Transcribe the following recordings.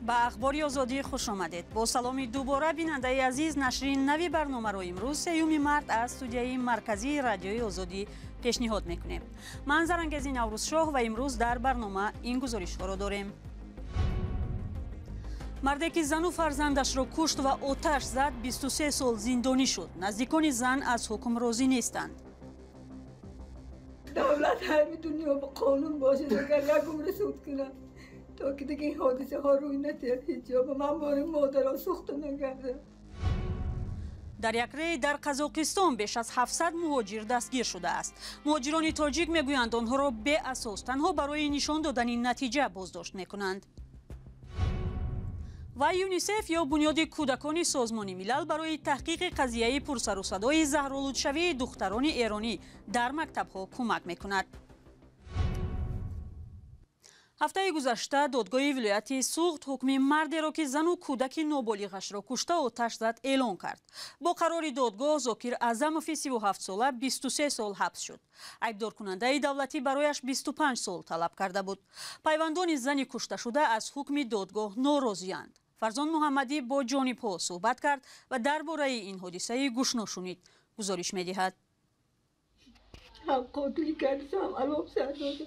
Ба Ахбори Озодӣ хуш омадед. Бо саломи дубора, бинандаи азиз, нашри нави барномаро имрӯз, 3 март, аз студияи марказии Радиои Озодӣ пешниҳод мекунем. Ман Зарангези Наврӯзшоҳ ва имрӯз дар барнома ин гузоришҳоро дорем. Марде, ки зану фарзандашро кушт ва оташ зад, 23 сол зиндонӣ шуд. Наздикони зан аз ҳукм розӣ нестанд. Давлат ҳами дунё ба қонун бошад, агар як умри суд кунад, то ки дига ин ҳодисаҳо рӯй натиҳад ҳеҷ ҷо, ба ман бори модаро сӯхта нагардад. Дар як рейд дар Қазоқистон беш аз 700 муҳоҷир дастгир шудааст. Муҳоҷирони тоҷик мегӯянд, онҳоро беасос, танҳо барои нишон додани натиҷа боздошт мекунанд. Ва ЮНИСЕФ ё Бунёди кӯдакони Созмони Милал барои таҳқиқи қазияи пурсарусадои заҳролудшавии духтарони эронӣ дар мактабҳо кӯмак мекунад. Ҳафтаи гузашта додгоҳи вилояти Суғд ҳукми мардеро, ки зану кӯдаки ноболиғашро кушта, оташ зад, эълон кард. Бо қарори додгоҳ Зокир Аъзамови 37сола 23 сол ҳабс шуд. Айбдоркунандаи давлатӣ барояш 25 сол талаб карда буд. Пайвандони зани кушташуда аз ҳукми додгоҳ норозианд. Фарзон Муҳаммадӣ бо ҷонибҳо суҳбат кард ва дар бораи ин ҳодисаи гӯшношунид гузориш медиҳад. Ҳам қотилӣ карда, ҳам алов сар дода.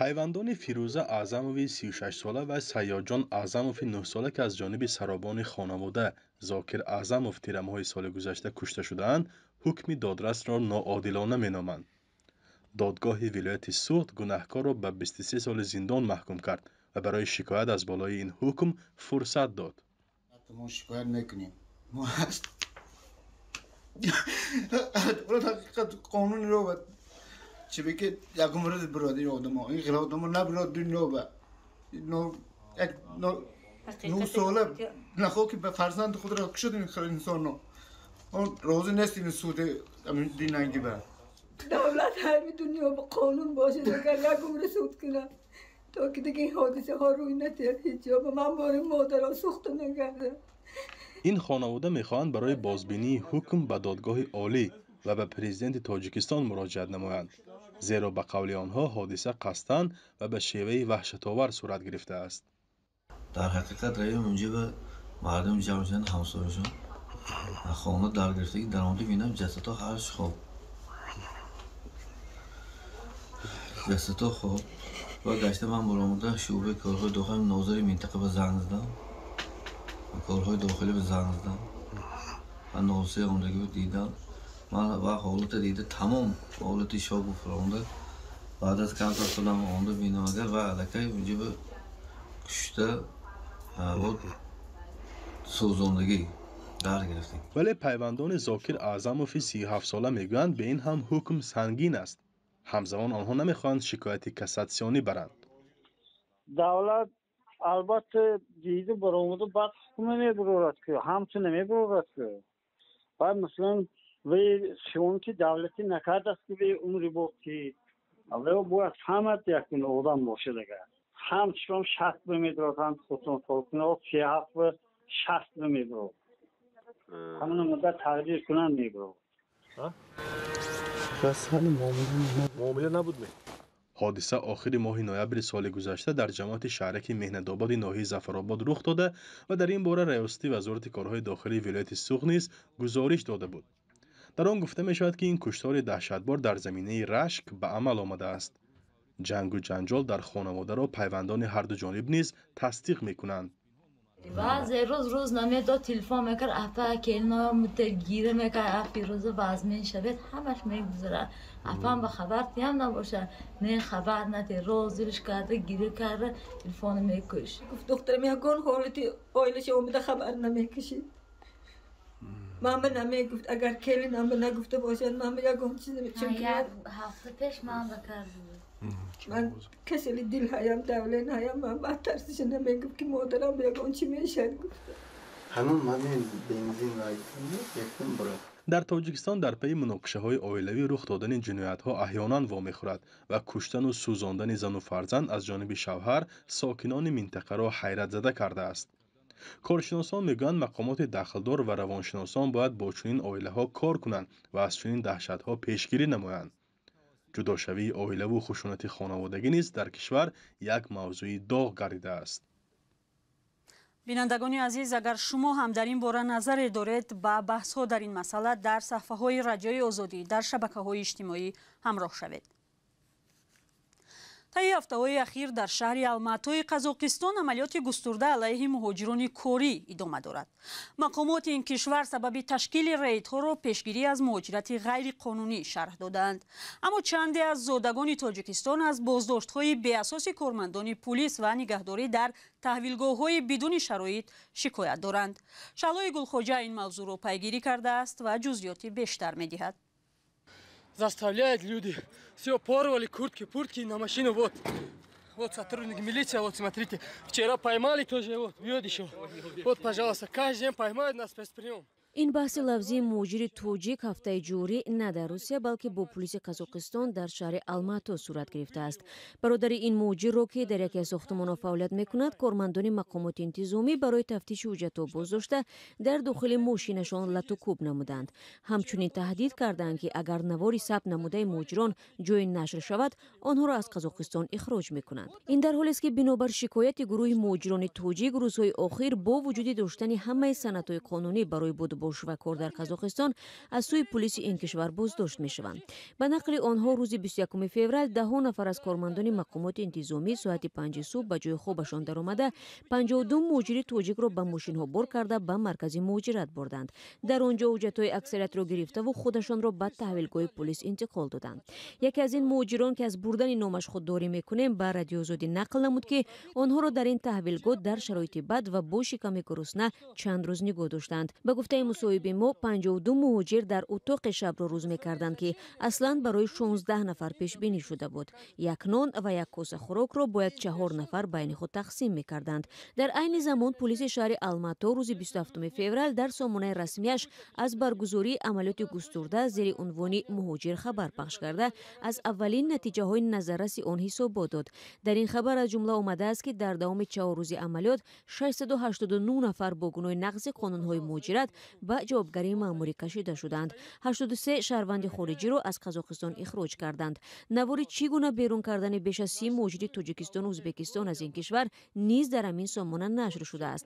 Пайвандони Фирӯза Аъзамови 36сола ва Сайёдҷон Аъзамови 9сола, ки аз ҷониби саробони хонавода Зокир Аъзамов тирамоҳи соли гузашта кушта шудаанд, ҳукми додрасро ноодилона меноманд. Додгоҳи вилояти Суғд гунаҳкорро ба 23 соли зиндон маҳкум кард ва барои шикоят аз болои ин ҳукм фурсат дод. Мо шикоят мекунем. Мо ҳақиқат қонунро чӣ ки ягон рӯз бирод ин одамо, ин хел одамо набирод дунё ба як 9 сола нахо ки ба фарзанди худро кушад. Ин хел инсоно мо розӣ нестем суди динанги ба. Давлат ҳами дунё ба қонун бошад, агар як умри суд кунад, то ки дига ин ҳодисаҳо рӯй натиҳад ҳеҷ ҷо, ба ман бори модаро сӯхта нагардад. Ин хонавода мехоҳанд барои бозбинии ҳукм ба Додгоҳи Олӣ ва ба Президенти Тоҷикистон муроҷиат намоянд, зеро, ба қавли онҳо, ҳодиса қасдан ва ба шеваи ваҳшатовар сурат гирифтааст. Дар ҳақиқат раём унҷа ба мардум ҷамъ шуданд, ҳамсояшон хона дар гирифтагӣ даромада бинам, ҷасадҳо ҳарч хоб, ҷасадҳо хоб. Ва гашта ман баромада шӯъбаи корҳои дохили, нозири минтақа ба занг задам, корҳои дохилӣ ба занг задам ва нозири омдагӣ дидам ман ва ҳолата дида, тамом ҳолати шоку фуромда. Баъд аз камтар худам омда бинам, агар ва аллакай унҷа ба кушта вот сӯзондагӣ дар гирифтем. Вале пайвандони Зокир Аъзамови 37сола мегӯянд, ба ин ҳам ҳукм сангин аст. Ҳамзамон онҳо намехоҳанд шикояти кассатсионӣ баранд. Давлат албатта дида баромада, баъд ҳукм мебурорад ку, ҳамчун намебурорад ку. Баъд, масалан, вай хиёнати давлатӣ накардааст, ки вай умри бод, ки вай бояд фаҳмад, як одам бошад, агар ҳам чишом 60 бимедорад, ҳам худтон солкунад, 37 ба 60 бимедорад, ҳамона муддат тақдир кунанд, мебурад. Муомила набуд ме? Ҳодиса охири моҳи ноябри соли гузашта дар ҷамоати шаҳраки Меҳнатободи ноҳияи Зафаробод рух дода ва дар ин бора Раёсати Вазорати корҳои дохилии вилояти Суғд низ гузориш дода буд. Дар он гуфта мешавад, ки ин куштори даҳшатбор дар заминаи рашк ба амал омадааст. Ҷангу ҷанҷол дар хонаводаро пайвандони ҳарду ҷониб низ тасдиқ мекунанд. Баъзе рӯз рӯз намедод, телефон мекард: «Апа, келиноям гира мекард, а Фирӯза вазмин шавед, ҳамаш мегузарад, апам ба хабар тиям набошад, не хабар наде». Розириш карда, гира карда, телефоно мекушт. Гуфт, духтарам ягон ҳолати оилаша омада хабар намекашид. Ман ба намегуфт, агар келинам ба нагуфта бошад, ман ба ягон чиз. Чунки як ҳафта пеш ман ба карда буд. Ман касали дил ҳаям, давлен ҳаям, ман баъд тарсиша намегуфт, ки модарам ба ягон чӣ мешад, гуфта. Ҳамон мамин бензин якум бурад. Дар Тоҷикистон дар пайи муноқишаҳои оилавӣ рух додани ҷиноятҳо аҳёнан вомехӯрад ва куштану сӯзондани зану фарзанд аз ҷониби шавҳар сокинони минтақаро ҳайратзада кардааст. Коршиносон мегӯянд, мақомоти дахлдор ва равоншиносон бояд бо чунин оилаҳо кор кунанд ва аз чунин даҳшатҳо пешгирӣ намоянд. Ҷудошавии оилаву хушунати хонаводагӣ низ дар кишвар як мавзӯи доғ гардидааст. Бинандагони азиз, агар шумо ҳам дар ин бора назаре доред, ба баҳсҳо дар ин масъала дар саҳфаҳои Радиои Озодӣ дар шабакаҳои иҷтимоӣ ҳамроҳ шавед. Таи ҳафтаҳои ахир дар шаҳри Алматои Қазоқистон амалиёти густурда алайҳи муҳоҷирони корӣ идома дорад. Мақомоти ин кишвар сабаби ташкили рейдҳоро пешгирӣ аз муҳоҷирати ғайриқонунӣ шарҳ додаанд. Аммо чанде аз зодагони Тоҷикистон аз боздоштҳои беасоси кормандони пулис ва нигаҳдорӣ дар таҳвилгоҳҳои бидуни шароит шикоят доранд. Шаҳлои Гулхоҷа ин мавзӯъро пайгирӣ кардааст ва ҷузъиёти бештар медиҳад. Заставляют люди. Все, порвали куртки, пуртки на машину, вот. Вот сотрудник милиции, вот смотрите. Вчера поймали тоже, вот, бьет еще. Вот, пожалуйста, каждый день поймают нас спецприем. Ин баҳси лафзии муҳоҷири тоҷик ҳафтаи ҷорӣ на дар Русия, балки бо пулиси Қазоқистон дар шаҳри Алмато сурат гирифтааст. Бародари ин муҳоҷирро, ки дар яке аз сохтумонҳо фаъолият мекунад, кормандони мақомоти интизомӣ барои тафтиши ҳуҷҷатҳо боздошта, дар дохили мошинашон латукӯб намуданд. Ҳамчунин таҳдид карданд, ки агар навори сабт намудаи муҳоҷирон ҷои нашр шавад, онҳоро аз Қазоқистон ихроҷ мекунанд. Ин дар ҳолест, ки бинобар шикояти гурӯҳи муҳоҷирони тоҷик, рӯзҳои охир бо вуҷуди доштани ҳамаи санадҳои қонунӣ барои будубош ва кор дар Қазоқистон аз сӯи пулиси ин кишвар боздошт мешаванд. Ба нақли онҳо, рӯзи 21 феврал даҳо нафар аз кормандони мақомоти интизомӣ соати 5 субҳ ба ҷои хобашон даромада, 52 муҳоҷири тоҷикро ба мошинҳо бор карда ба маркази муҳоҷират бурданд. Дар он ҷо ҳуҷҷатҳои аксариятро гирифтаву худашонро ба таҳвилгоҳи пулис интиқол доданд. Яке аз ин муҳоҷирон, ки аз бурдани номаш худдорӣ мекунем, ба Радиои Озодӣ нақл намуд, ки онҳоро дар ин таҳвилгоҳ дар шароити бад ва бо шиками гурусна чанд рӯз нигоҳ доштанд. Ба гуфтаи мусоҳиби мо, 52 муҳоҷир дар утоқи шабро рӯз мекарданд, ки аслан барои 16 нафар пешбинӣ шуда буд. Як нон ва як коса хӯрокро бояд 4 нафар байни худ тақсим мекарданд. Дар айни замон пулиси шаҳри Алмато рӯзи 27 феврал дар сомонаи расмияш аз баргузории амалиёти густурда зери унвони муҳоҷир хабар пахш карда, аз аввалин натиҷаҳои назарраси он ҳисобот дод. Дар ин хабар аз ҷумла омадааст, ки дар давоми 4 рӯзи амалиёт 689 нафар бо гуноҳи нақзи қонунҳои муҳоҷират ба ҷавобгарии маъмурӣ кашида шуданд. 83 шаҳрванди хориҷиро аз Қазоқистон ихроҷ карданд. Навори чӣ гуна берун кардани беш аз 30 муҳоҷири Тоҷикистону Ӯзбекистон аз ин кишвар низ дар ҳамин сомона нашр шудааст.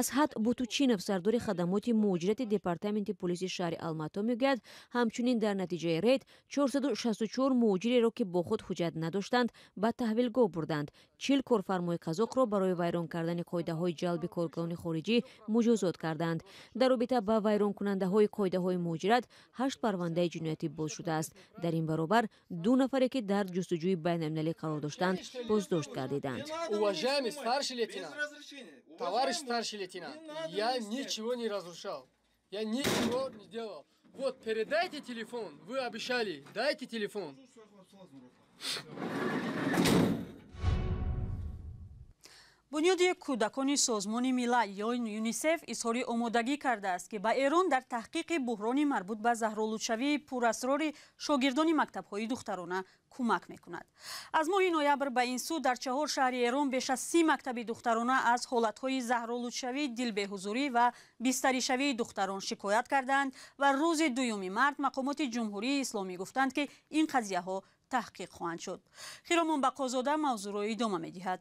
Асҳат Бутучинов, сардори хадамоти муҳоҷирати департаменти пулиси шаҳри Алмато, мегӯяд, ҳамчунин дар натиҷаи рейд 464 муҳоҷиреро, ки бо худ ҳуҷҷат надоштанд, ба таҳвилгоҳ бурданд. 40 корфармои қазоқро барои вайрон кардани қоидаҳои ҷалби коргарони хориҷӣ муҷозот карданд. Дар робита ба вайронкунандаҳои қоидаҳои муҳоҷират 8 парвандаи ҷиноятӣ боз шудааст. Дар ин баробар 2 нафаре, ки дар ҷустуҷӯи байналмилалӣ қарор доштанд, боздошт гардиданд. Уважаемый старший лейтенант, товарищ старший лейтенант, я ничего не разрушал, я ничего не делал. Вот, передайте телефон, вы обещали, дайте телефон. Бунёди кӯдакони Созмони Милал ё ЮНИСЕФ изҳори омодагӣ кардааст, ки ба Эрон дар таҳқиқи буҳрони марбут ба заҳролудшавии пурасрори шогирдони мактабҳои духтарона кӯмак мекунад. Аз моҳи ноябр ба ин сӯ дар 4 шаҳри Эрон беш аз 30 мактаби духтарона аз ҳолатҳои заҳролудшавӣ, дилбеҳузурӣ ва бистаришавии духтарон шикоят кардаанд ва рӯзи 2 март мақомоти Ҷумҳурии Исломӣ гуфтанд, ки ин қазияҳо таҳқиқ хоҳанд шуд. Хиромон Бақозода мавзӯъро идома медиҳад.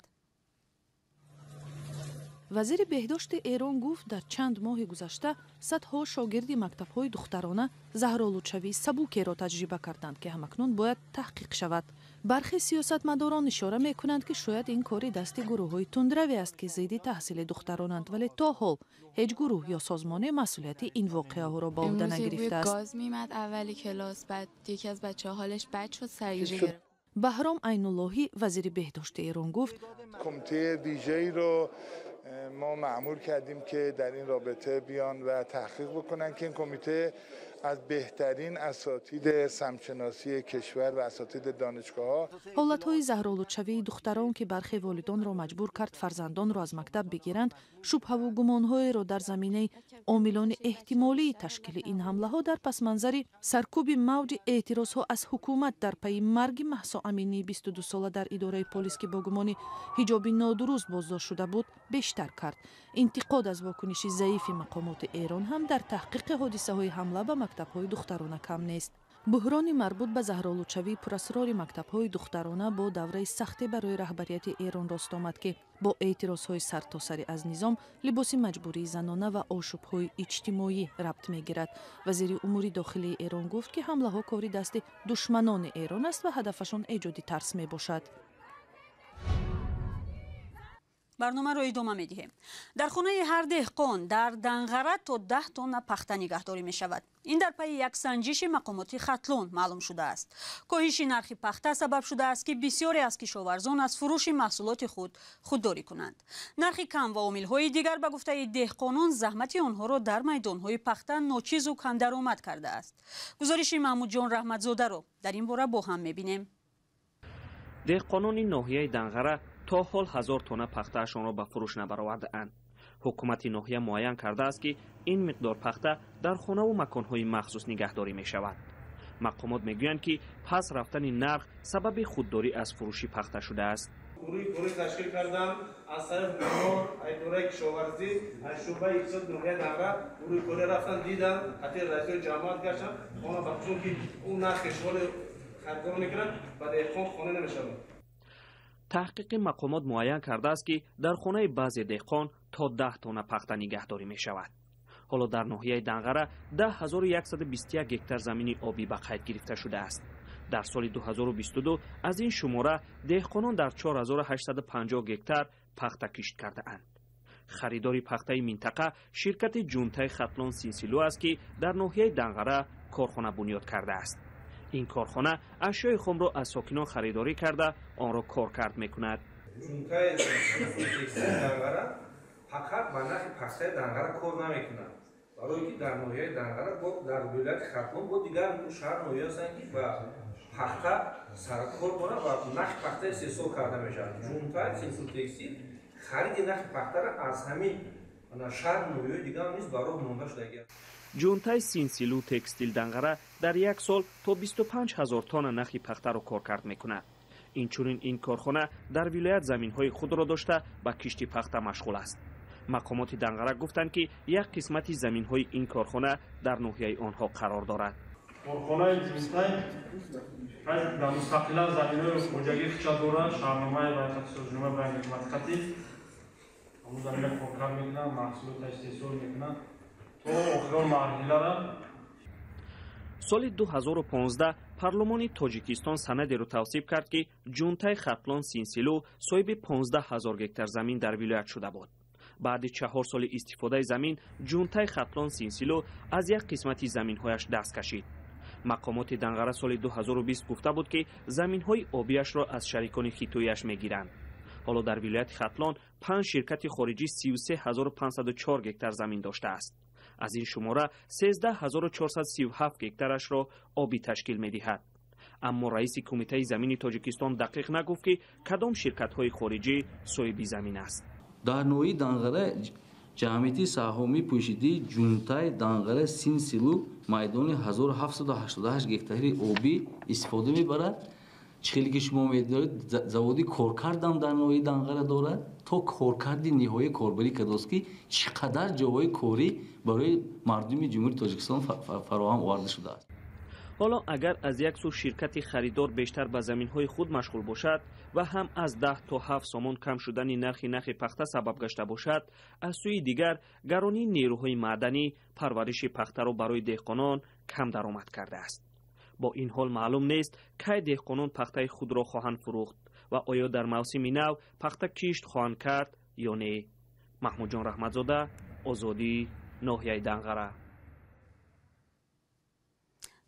Вазири беҳдошти Эрон гуфт, дар чанд моҳи гузашта садҳо шогирди мактабҳои духтарона заҳролудшавии сабукеро таҷриба карданд, ки ҳамакнун бояд таҳқиқ шавад. Бархе сиёсатмадорон ишора мекунанд, ки шояд ин кори дасти гурӯҳҳои тундраве аст, ки зидди таҳсили духтаронанд, вале то ҳол ҳеҷ гурӯҳ ё созмоне масъулияти ин воқеаҳоро ба уҳда нагирифтааст. Баҳром Айнуллоҳӣ, вазири беҳдошти Эрон, гуфт: кумитаи вижаиро мо маъмур кардем, ки дар ин робита биён ва таҳқиқ бикунанд, ки ин кумита аз беҳтарин асотиди самтшиносии кишвар ва асотиди донишгоҳҳо. Ҳолатҳои заҳролудшавии духтарон, ки бархе волидонро маҷбур кард фарзандонро аз мактаб бигиранд, шубҳаву гумонҳоеро дар заминаи омилони эҳтимолии ташкили ин ҳамлаҳо дар пасманзари саркӯби мавҷи эътирозҳо аз ҳукумат дар пайи марги Маҳсо Аминии 22сола дар идораи полис, ки бо гумони ҳиҷоби нодуруст боздошт шуда буд, бештар кард. Интиқод аз вокуниши заифи мақомоти Эрон ҳам дар таҳқиқи ҳодисаҳои ҳамла ба мактабҳои духтарона кам нест. Буҳрони марбут ба заҳролудшавии пурасрори мактабҳои духтарона бо давраи сахте барои раҳбарияти Эрон рост омад, ки бо эътирозҳои сартосарӣ аз низом, либоси маҷбурии занона ва ошӯбҳои иҷтимоӣ рабт мегирад. Вазири умури дохилии Эрон гуфт, ки ҳамлаҳо кори дасти душманони Эрон аст ва ҳадафашон эҷоди тарс мебошад. Барномаро идома медиҳем. Дар хонаи ҳар деҳқон дар Данғара то 10 тонна пахта нигаҳдорӣ мешавад. Ин дар пайи як санҷиши мақомоти Хатлон маълум шудааст. Коҳиши нархи пахта сабаб шудааст, ки бисёре аз кишоварзон аз фурӯши маҳсулоти худ худдорӣ кунанд. Нархи кам ва омилҳои дигар, ба гуфтаи деҳқонон, заҳмати онҳоро дар майдонҳои пахта ночизу камдаромад кардааст. Гузориши Маҳмудҷон Раҳматзодаро дар ин бора бо ҳам мебинем. Деҳқонони ноҳияи Данғара то ҳол 1000 тонна пахтаашонро ба фурӯш набаровардаанд. Ҳукумати ноҳия муайян кардааст, ки ин миқдор пахта дар хонаву маконҳои махсус нигаҳдорӣ мешавад. Мақомот мегӯянд, ки пас рафтани нарх сабаби худдорӣ аз фурӯши пахта шудааст. Гурӯҳи корӣ ташкил кардам аз тарафи мо, идораи кишоварзӣ, аз шӯъбаи иқтисоди ноҳияи Данғара гурӯҳи корӣ рафтан, дидан, ҳатто раисои ҷамоат гаштан, она ба чунки он нарх ишғоли харидор мекунанд, ба деҳқон хона намешавад. Таҳқиқи мақомот муайян кардааст, ки дар хонаи баъзе деҳқон то 10 тонна пахта нигаҳдорӣ мешавад. Ҳоло дар ноҳияи Данғара 10121 гектар замини обӣ ба қайд гирифта шудааст. Дар соли 2022 аз ин шумора деҳқонон дар 4850 гектар пахта кишт кардаанд. Харидори пахтаи минтақа ширкати Ҷунтаи Хатлон Синсилу аст, ки дар ноҳияи Данғара корхона бунёд кардааст. Ин корхона ашёи хомро аз сокинон харидорӣ карда, онро коркард мекунад. Ҷунтаи текстили Данғара фақат ба нархи пахтаи Данғара кор намекунад, барое ки дар ноҳияи Данғара, дар вилояти Хатлон бо дигар шаҳр ноҳия ҳастанд, ки ба пахта саркор дорад ва нархи пахта истеҳсол карда мешавад. Ҷунтаи синсил текстил хариди нархи пахтаро аз ҳамин шаҳр ноҳияҳои дигар низ ба роҳ монда шудагиаст. Ҷунтаи Синсилу текстил Данғара дар як сол то 25 000 тонна нахи пахтаро коркард мекунад. Инчунин ин корхона дар вилоят заминҳои худро дошта ба кишти пахта машғул аст. Мақомоти Данғара гуфтанд, ки як қисмати заминҳои ин корхона дар ноҳияи онҳо қарор дорад. Корхонаи Ҷунтай дар мустақилан заминҳои хоҷагии худша дорад, шаҳрномаи байниқатисознома байниҳукуматиқатӣ ҳамун замина коркард мекунад, маҳсулота истеҳсол мекунад. Соли 2015 парлумони Тоҷикистон санадеро тавсиф кард, ки Ҷунтаи Хатлон Синсилу соҳиби 15 000 гектар замин дар вилоят шуда буд. Баъди 4 соли истифодаи замин Ҷунтаи Хатлон Синсилу аз як қисмати заминҳояш даст кашид. Мақомоти Данғара соли 2020 гуфта буд, ки заминҳои обияшро аз шарикони хитоияш мегиранд. Ҳоло дар вилояти Хатлон 5 ширкати хориҷӣ 33504 гектар замин доштааст. Аз ин шумора 13437 гектарашро обӣ ташкил медиҳад. Аммо раиси кумитаи замини Тоҷикистон дақиқ нагуфт, ки кадом ширкатҳои хориҷӣ соҳиби замин аст. Дар ноҳияи Данғара ҷамъияти саҳомии пӯшидии Ҷунтай Данғара Синсилу майдони 1788 гектари обӣ истифода мебарад. Чӣ хеле ки шумо медонед, заводи коркардам дар ноҳияи Данғара дорад, то коркарди ниҳоии корбарӣ кардааст, ки чӣ қадар ҷойҳои корӣ барои мардуми Ҷумҳурии Тоҷикистон фароҳам оварда шудааст. Ҳоло агар аз як сӯ ширкати харидор бештар ба заминҳои худ машғул бошад ва ҳам аз 10 то 7 сомон кам шудани нархи нахи пахта сабаб гашта бошад, аз сӯи дигар гаронии нерӯҳои маъданӣ парвариши пахтаро барои деҳқонон кам даромад кардааст. Бо ин ҳол маълум нест, кай деҳқонон пахтаи худро хоҳанд фурӯхт ва оё дар мавсими нав пахта кишт хоҳанд кард ё не. Маҳмудҷон Раҳматзода, Озодӣ, ноҳияи Данғара.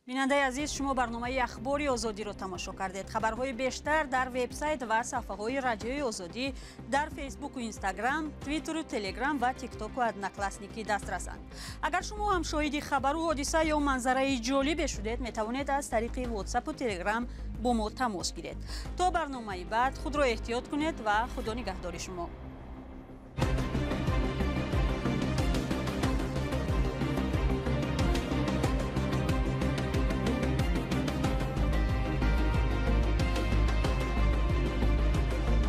Бинандаи азиз, шумо барномаи Ахбори Озодиро тамошо кардед. Хабарҳои бештар дар вебсайт ва саҳфаҳои Радиои Озодӣ дар Фейсбуку Инстаграм, Твиттеру Телеграм ва Тиктоку Одноклассники дастрасанд. Агар шумо ҳам шоҳиди хабару ҳодиса ё манзараи ҷолибе шудед, метавонед аз тариқи Ватсапу Телеграм бо мо тамос гиред. То барномаи баъд худро эҳтиёт кунед ва Худо нигаҳдори шумо.